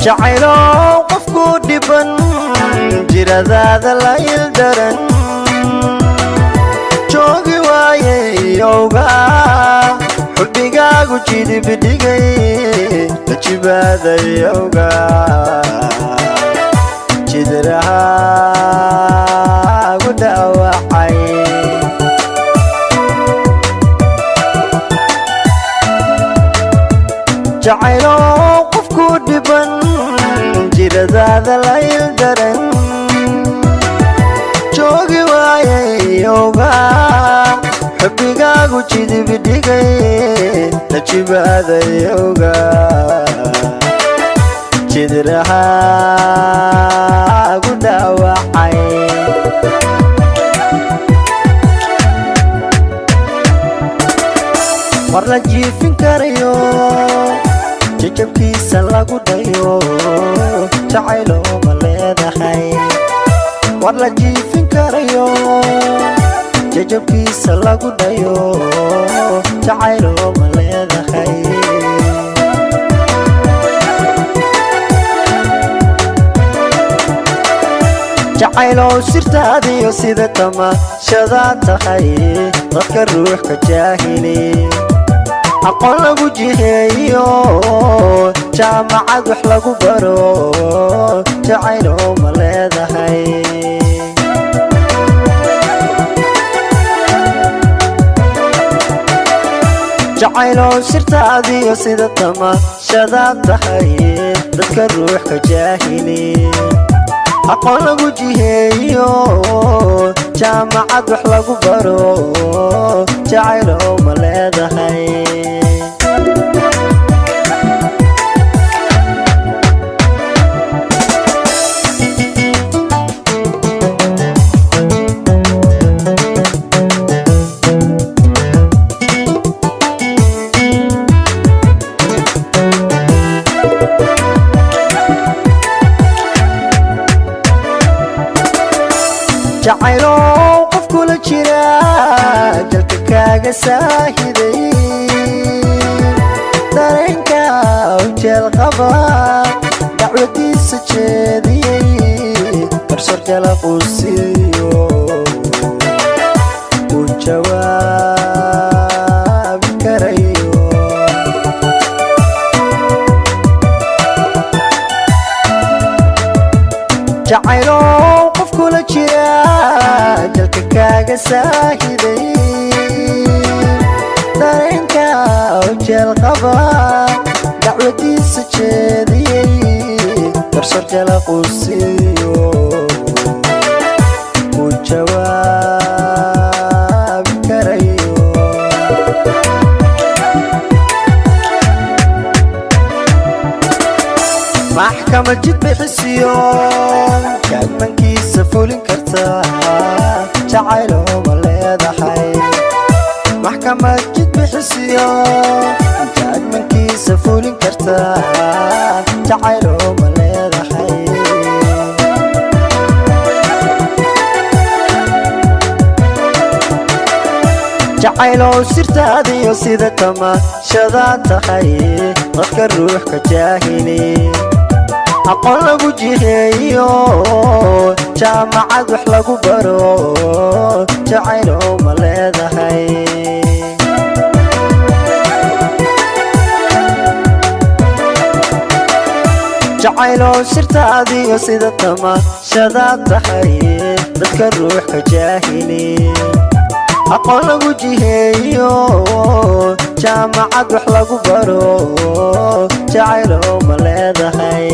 Jacaylow qofku dhiban, jiradaada la ildaran, joogi waayeyowga, xubigaagu jidibidhigay, lajibaadayowga, jidrahaagu dhaawacay. Jacaylow qofku dhiban, jiradaada la ildaran, joogi waayeyowga, xubigaagu jidibidhigay, lajibaadayowga, jidrahaagu dhaawacay. War la jiifin karayo, jajabkiisa lagu dhayo, jacaylo ma leedahay? War la jiifin karayo, jajabkiisa lagu dhayo, jacaylo ma leedahay? Jacaylow sirtaadiyo sida tamashadaa tahay, dadka ruux ka jaahili, aqoon lagu jiheeyo, jaamacad wax lagu baro, jacaylow ma leedahay? Jacaylow sirtaadiyo sida tamashadaa tahay, dadka ruux ka jaahili, aqoon lagu jiheeyo, jaamacad wax lagu baro, jacaylow ma leedahay? Jacaylow qof kula jira, jalka kaaga saahiday, dareenka ujeel qaba, dacwadiisa jeediyey, garsor jalaquu siiyo, uu jawaabi karayo. Jacaylow qof kula jira, jalka kaaga saahiday, dareenka ujeel qaba, dacwadiisa jeediyey, garsor jalaquu siiyo, uu jawaabi karayo. Maxkamad jid bixisiyo, kaadmankiisa fulin karta, jacaylo ma leedahay? Maxkamad jid bixisiyo, kaadmankiisa fulin karta, jacaylo ma leedahay? Jacaylow sirtaadiyo sida tamashadaa tahay, dadka ruux ka jaahili, aqoon lagu jiheeyo, jaamacad wax lagu baro, jacaylow ma leedahay? Jacaylow sirtaadiyo sida tamashadaa tahay, dadka ruux ka jaahili, aqoon lagu jiheeyo, jaamacad wax lagu baro, jacaylow ma leedahay?